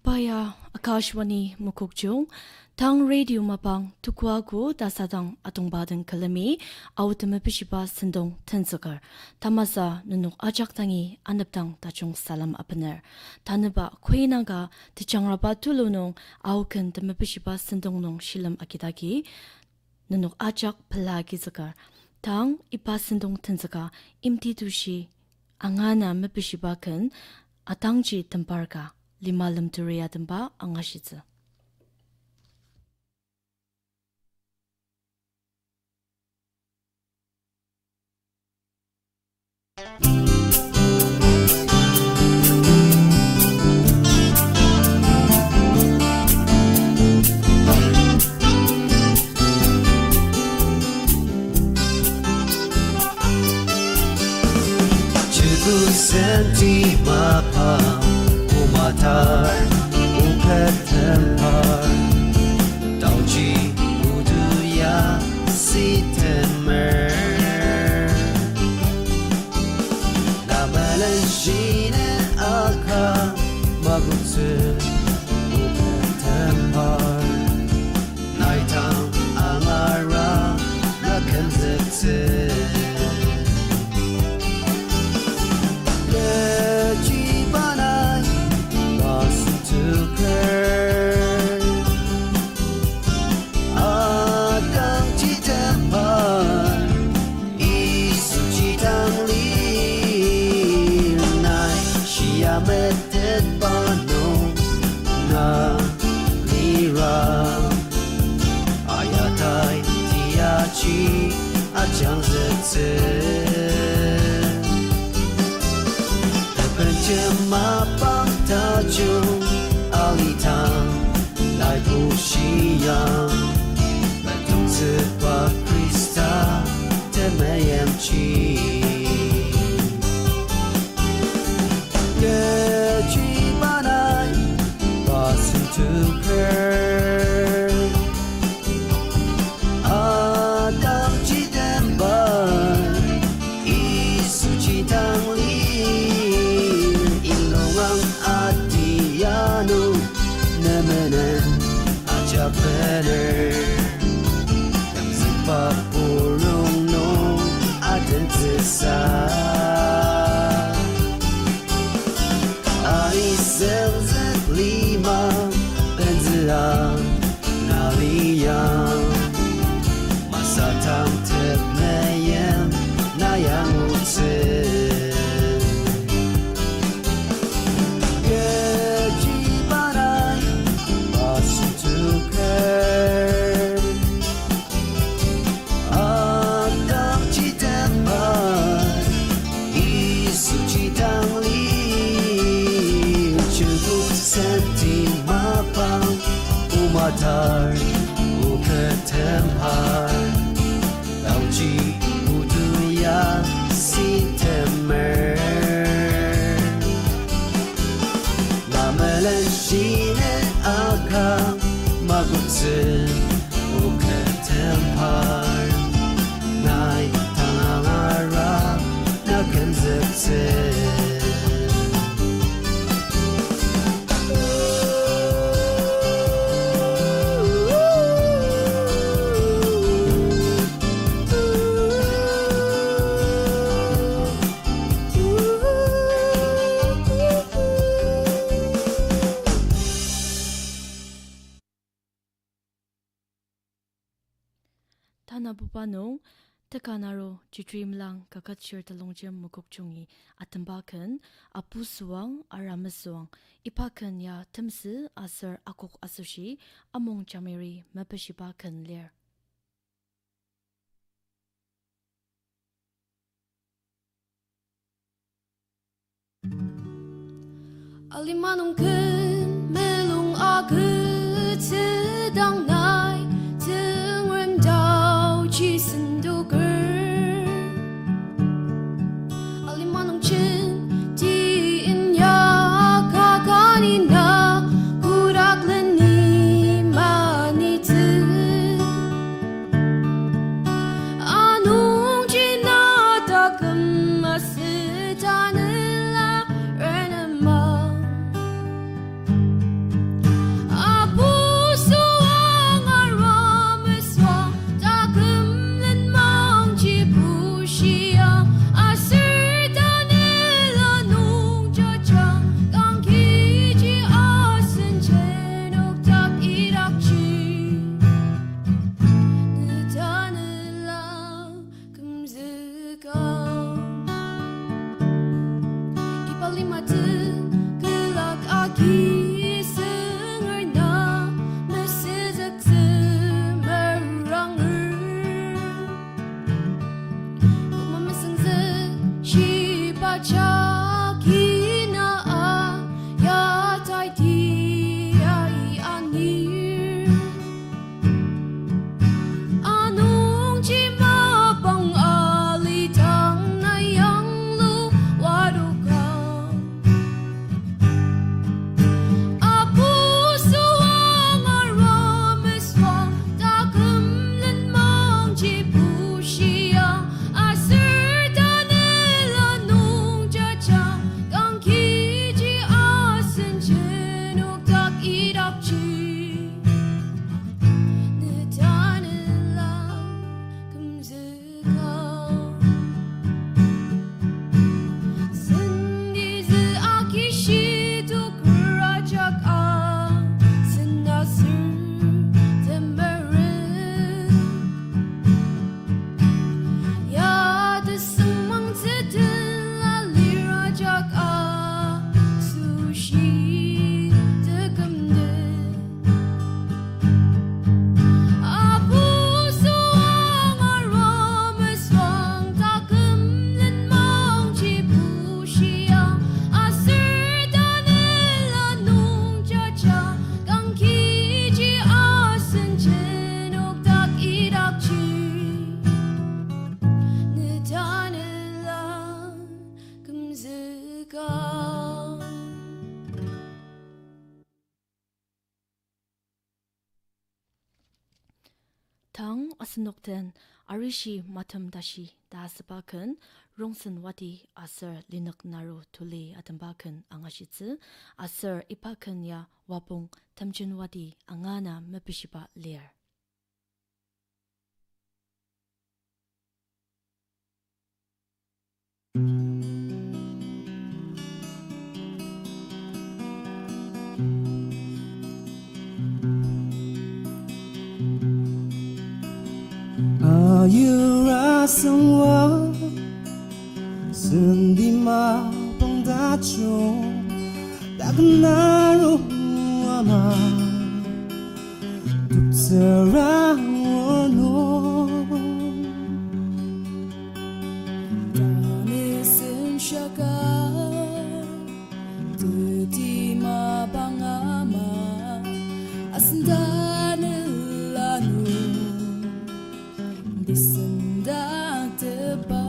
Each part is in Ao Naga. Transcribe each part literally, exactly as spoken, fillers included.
Pa ya Akashvani Mokokchung, tang radio mapang tuku ako tasadang atongba den külemi, Ao temepishiba sentong tenzüker. Tamasa nenok ajak dangi anepdang tajung salem abener. Tanüba koinaka tejangraba tulu nung Ao ken temepishiba sentong nung shilem agidagi, nenok ajak pela agizüker. Tang iba sentong tenzüka Imti Tushi angana mepishiba ken Atangji Tembar ka, lima lemturi atemba angashitsü. Joko senti mapa omatar, o kü Tembar, taoji odu ya sitemer. Na melen shiner aka magoktsü, o kü Tembar, nai tang angara na kümzüktsü. Kechiba nai masü tuker, Atangji Tembar, Yisuji tang lir nai shia metetba nung na lira, ayatai tiaji ajangzüktsü. Tebenjem mapang tajung alitang nai bushiang, metongtsüba Khrista temeimji. Kechiba nai masü tuker, Atangji Tembar, Yisuji tang lir, ilungang atianu nemenen ajak bener, kümzükba purong nung atentsüsa. Aisengzük lima benzüa na liang, masatang temeim na yangutsü. Kechiba nai masü tuker, Atangji Tembar, Yisuji tang lir, joko senti mapang omatar, o kü Tembar, taoji odu ya sitemer. Na melen shiner aka magoktsü, o kü Tembar, nai tang angara na kümzüktsü. Tanabuba nung, teka naro Chitri Melang Kaketshir Telongjem Mokokchungi atemba ken, Apu Süwang, Ara Mesüwang, iba ken ya Temsü aser Akok asoshi Among Jamiri mepeshiba ken lir. Alima nung ken melung agütsüdang nai, Tsüngrem taoji sendoker. Alima nung jen ti inyaka kani na, kotak leni manitsü. Anungji na taküm asü tanela renema. Tang asenok den arishi matem tashi ta asüba ken, Rongsen Wati aser Linük Naru Tuli atemba ken angashitsü, aser iba ken ya Wapong Temjen Wati angana mepishiba lir. Ayira sangwa, senti mapang tajung, taknaru ama, toktsüra ono. Tanü sen shaka, teti mapang ama, asen tanü lanu, tisendaktepa.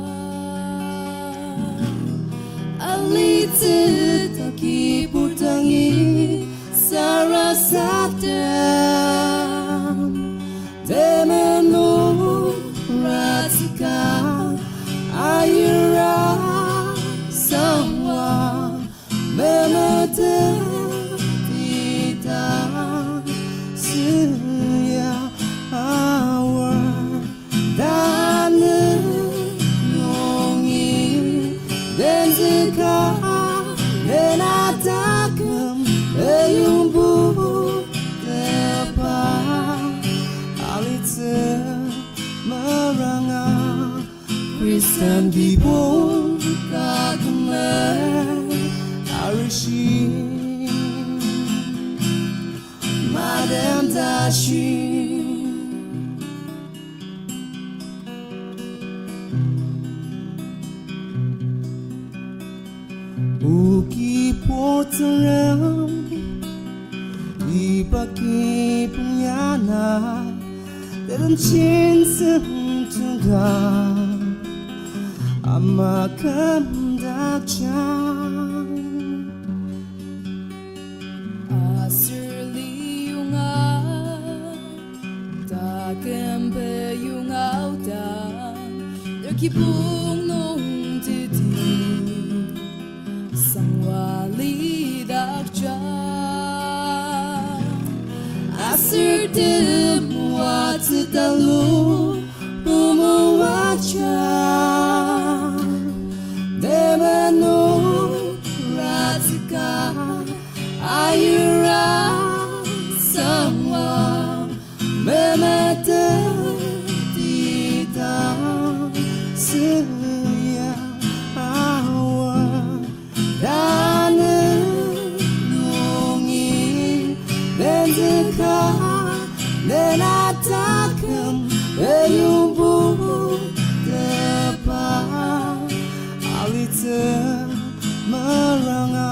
Alitsü ta kibur dangi sarasadem, temenu ratsüka ayira sangwa, memetetida süya aor. Tanü nungi benzüka, lena taküm ayongbutepa. Alitsü meranga, Khristan kibong takümer arishi, madem tashi. O Kibur Tsüngrem, iba kibong ya na, teten shinseng tongda, ama kümdakjang. Aser liyonga, taküm peyonga aodang, ner kibong nung teti sangwa lidakjang. Aser temoatsü talu pumungajang, temenu ratsüka ayira sangwa, memetetida süya aor. Tanü nungi benzüka, lena taküm ayongbutepa. Alitsü meranga,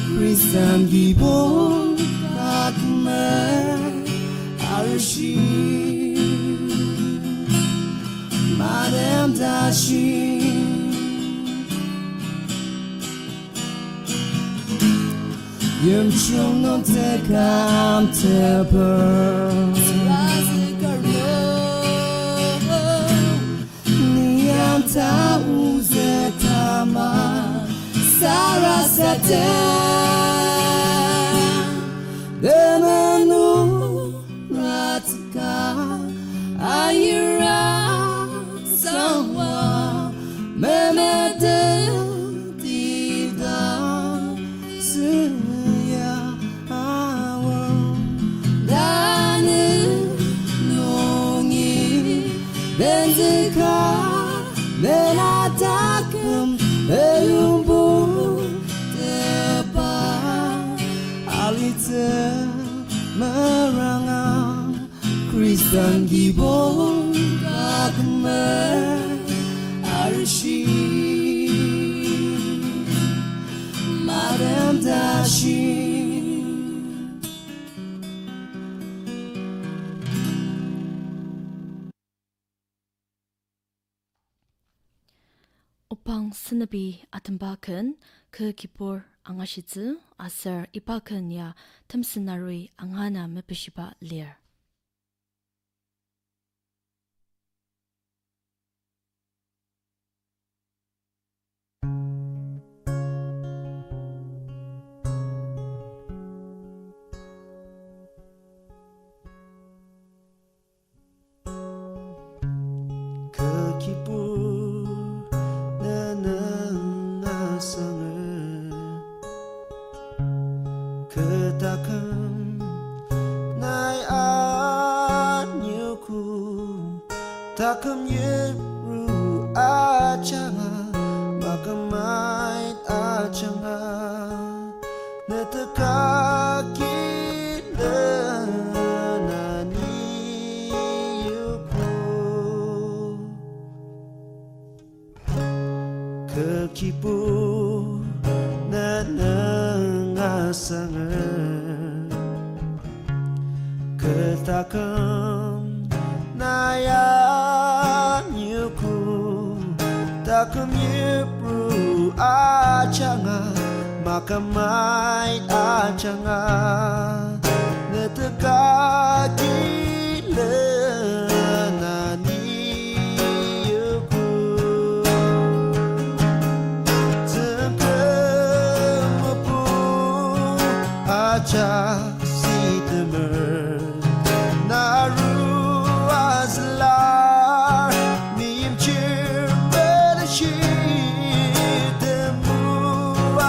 Khristan kibong takümer arishi, madem tashi. Yimjung nung tekam teper, ni yam ta ozü tama sarasadem, temenu ratsüka ayira sangwa, memetetida süya aor. Tanü nungi benzüka, lena taküm ayongbutepa. Alitsü meranga, Khristan kibong takümer arishi, madem tashi. Opang Senepi atemba ken, Kü Kibur angashitsü, aser iba ken ya Temsü Narui angana mepeshiba lir. Kibur, nenüng asanger. Kü taküm nai aniogo, taküm yipru ajanga, maküm mait ajanga, neteka kilen aniogo. Kü kibur, nenüng asanger. Kü taküm nai aniogo, taküm yipru ajanga, maküm mait ajanga, neteka kilen aniogo. Tenzüker Mapang ajak sitemer, naru azüla, meimchir melenshi, temu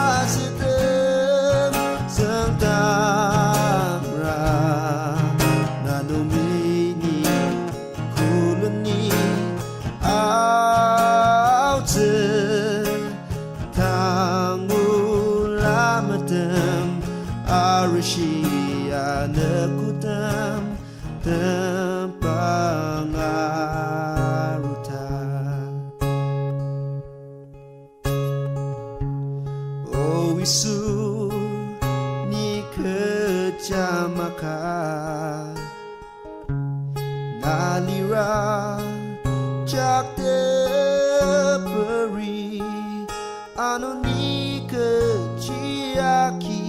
azütem züngdangra, na nungi ni kuleni aotsü. Tangula metem, arishi anogotem, tembang aruta. O Yisu, ni kecha maka, na lira jakteperi, ano ni kechi agi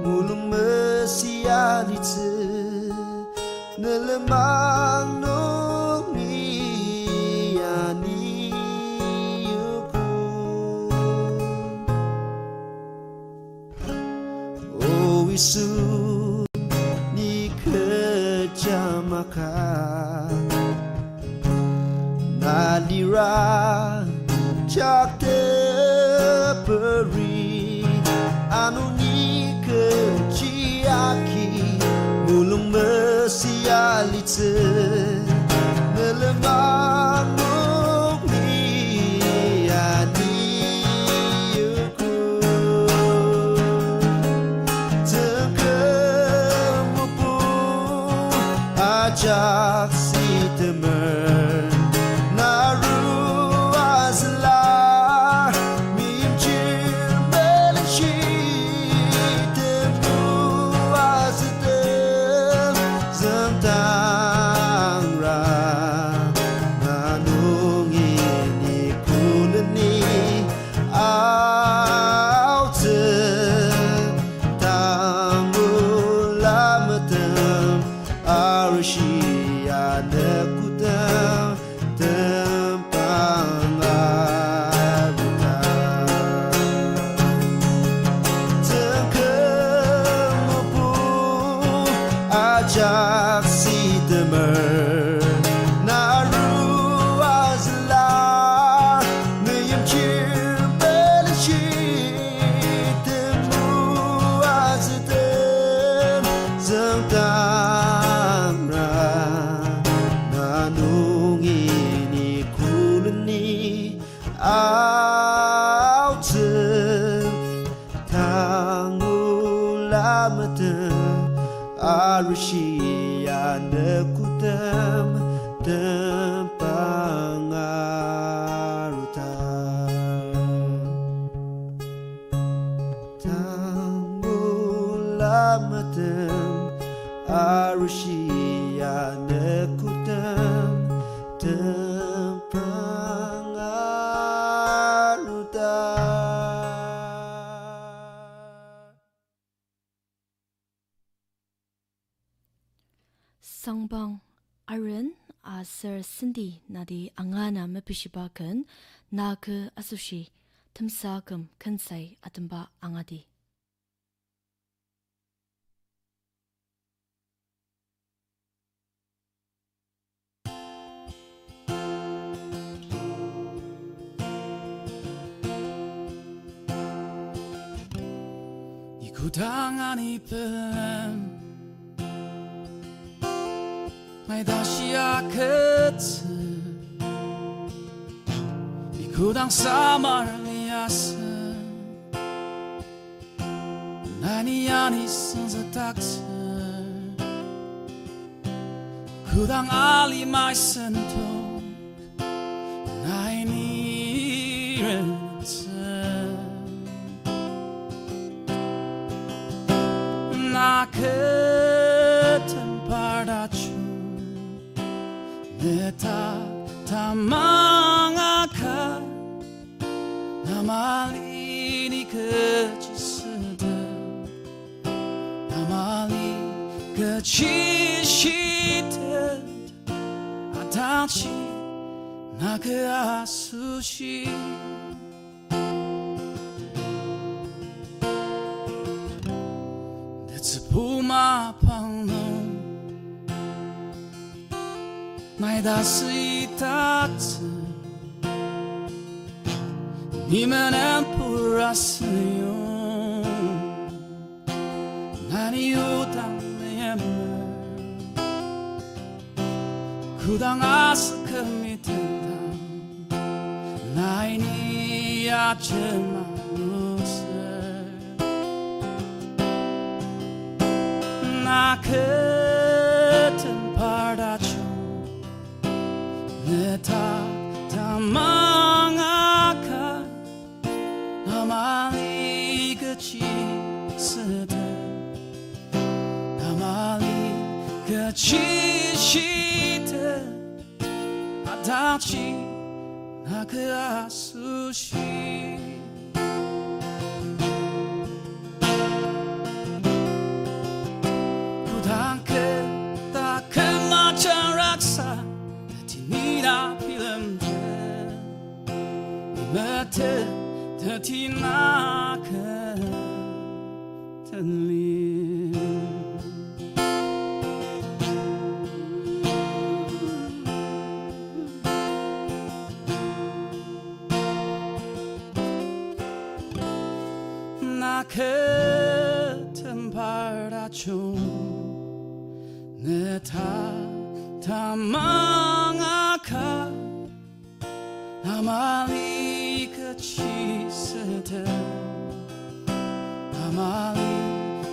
mulung mesia litsü, ne lenmang nungi aniogo. O Yisu, ni kecha maka, na lira jakteperi, ano ni kechi agi mulung mesia litsü, ne lenmang nungi aniogo. Tenzüker Mapang ajak sitemer, naru azüla, meimchir melenshi, temu azütem züngdangra, na nungi ni kuleni aotsü. Tangula metem, arishi anogotem, tembang aruta. Tenzüker Mapang ajak sitemer, naru azüla, meimchir melenshi, temu azütem züngdangra, na nungi ni kuleni aotsü. Tangula metem, arishi anogotem, tembang aruta. Tangula metem, arishi anogotem, tembang aruta. Sangbang Aren aser Cindy nati angana mepishiba ken, na kü asoshi temsa küm kensai atemba angadi. Kodang ani pelem nai tashi agütsü, ni kodang samar liasü, nai ni ani senzükdaktsü. Kodang alimai sentong, nai ni rentsü. Na kü tembar tajung, ne dak tamang aka, na mali ni kechi sütem, na mali kechi shitem, atangji na kü asoshi. Tetsübu mapang nung nai tasü idaktsü, ni menenpur asüyong, nai ni odang memer. Kodang asükemi tendang, nai ni ajema nuser. Na kü tembar tajung, ne dak tamang aka, na mali kechi sütem, na mali kechi shitem, atangji na kü asoshi. Kodang kü taküm ajangraksa, teti ni na bilemtem, ni mete teti na kü tenli. Na kü tembar tajung, ne dak tamang aka, na mali kechi sütem, na mali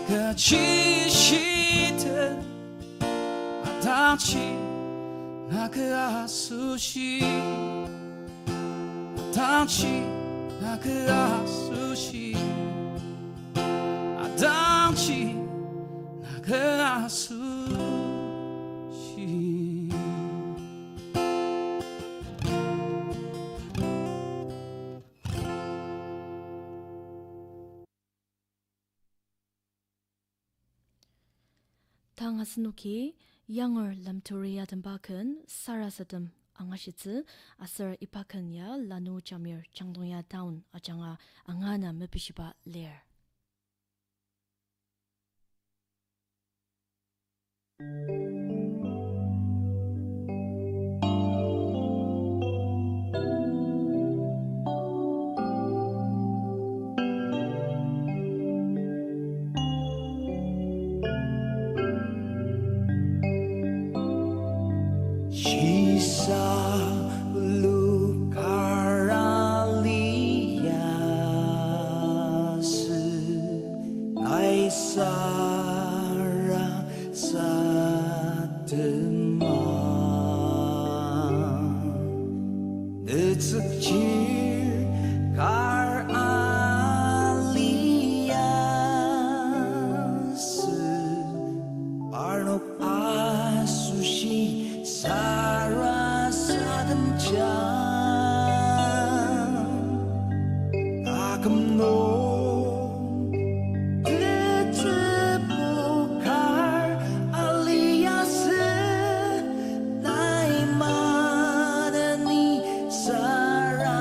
kechi shitem, atangji na kü asoshi. Atangji na kü asoshi. Atangji na kü asoshi. Tang asenoki Yangur lemturi atemba ken sarasadem angashitsü, aser iba ken ya lanu Jamir Changdongya town ajanga angana mepishiba lir. Shisa lu kar alia sü, aisara sadema. Netsük chir kar alia sü, parnok asoshi sarasademjang. Taküm nung tetsübu kar alia sü, nai maneni sara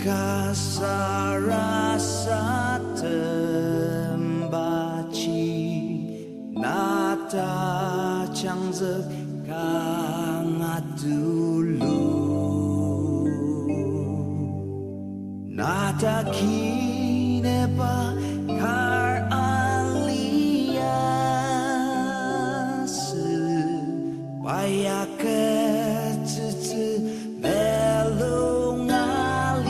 Ka sarasadembaji, na tajangzük kanga tulu. Na takineba kar aliasü, pa ya ketsütsü melung ali.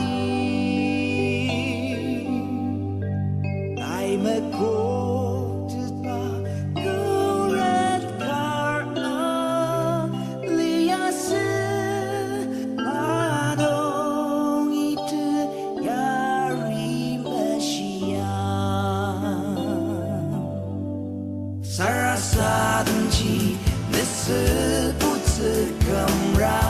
Nai mekoktetba khuret kar aliasü, pa nung ita yari meshia. Sarasademji nesü putsü kümra,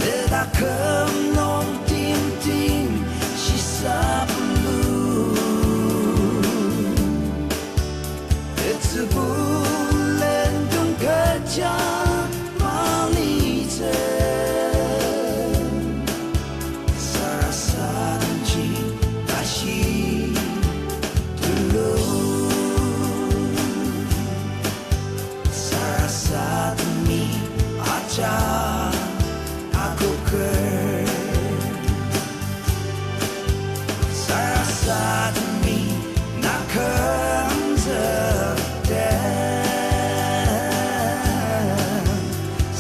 ne taküm nung timtem shisapulu. Tetsübulen tong kecha malitsü, sarasademji tashi tulu. Sarasademi ajak akoker, sarasademi na kümzüktem,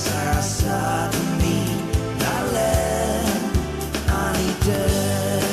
sarasademi na len anidem.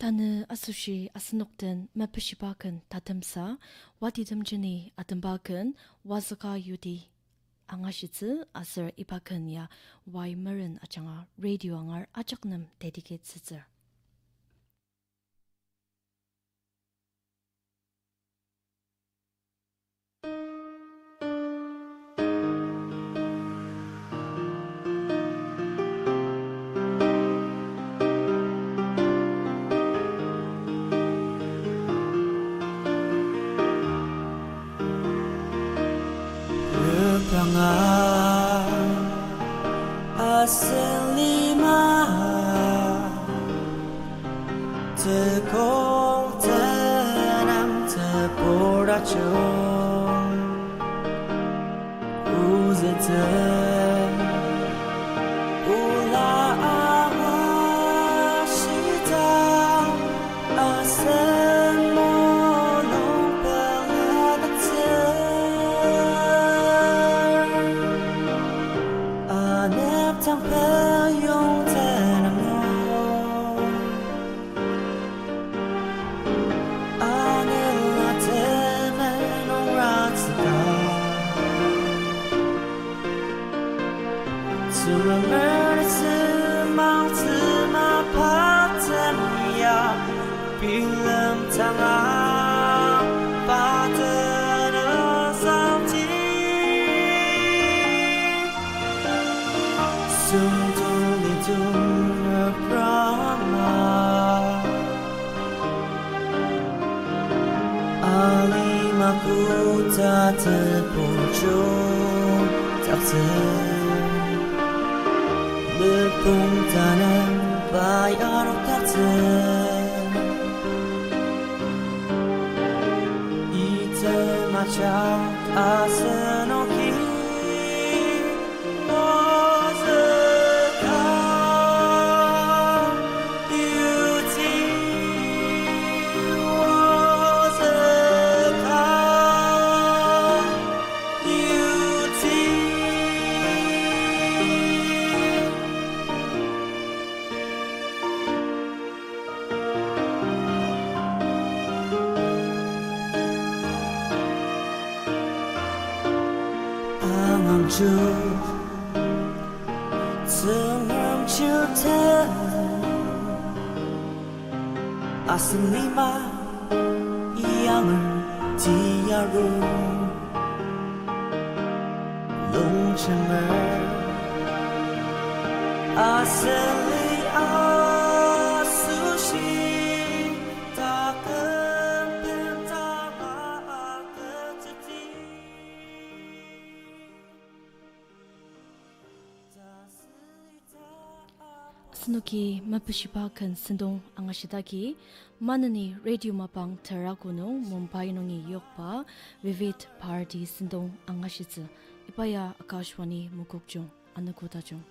Tanü asoshi asenok den mepeshiba ken tatemsa, watitem jeni atemba ken wazüka yudi angashitsü aser iba ken ya wai meren ajanga radio angar ajak nem dedicate sütsür. Repranga asen lima tekong tenang tebur ajung ozütsü ola angashidang, asen mulung peladaktsür, anepdang peyong tenang nung. Anela temenung ratsüka, Tsüngremer semang tsüma patem ya, bilem tanga paten asangti. Sungtung litung reprama, alima kuta tebur jung taktsü. Lepung tanem pai arok taktsü. Item ajak asenoki Angang chu Tsüngrem chirtem, Asen lima yanger tiyarung longjemer, asen li asoshi taküm pen tanga agütsüdi. Asenoki mepeshiba ken sentong angashidaki, maneni radio mapang tarago nung Mumbai nungi yokba Vividh Bharati sentong angashitsü. Iba ya Akashvani Mokokchung, anogo tajung.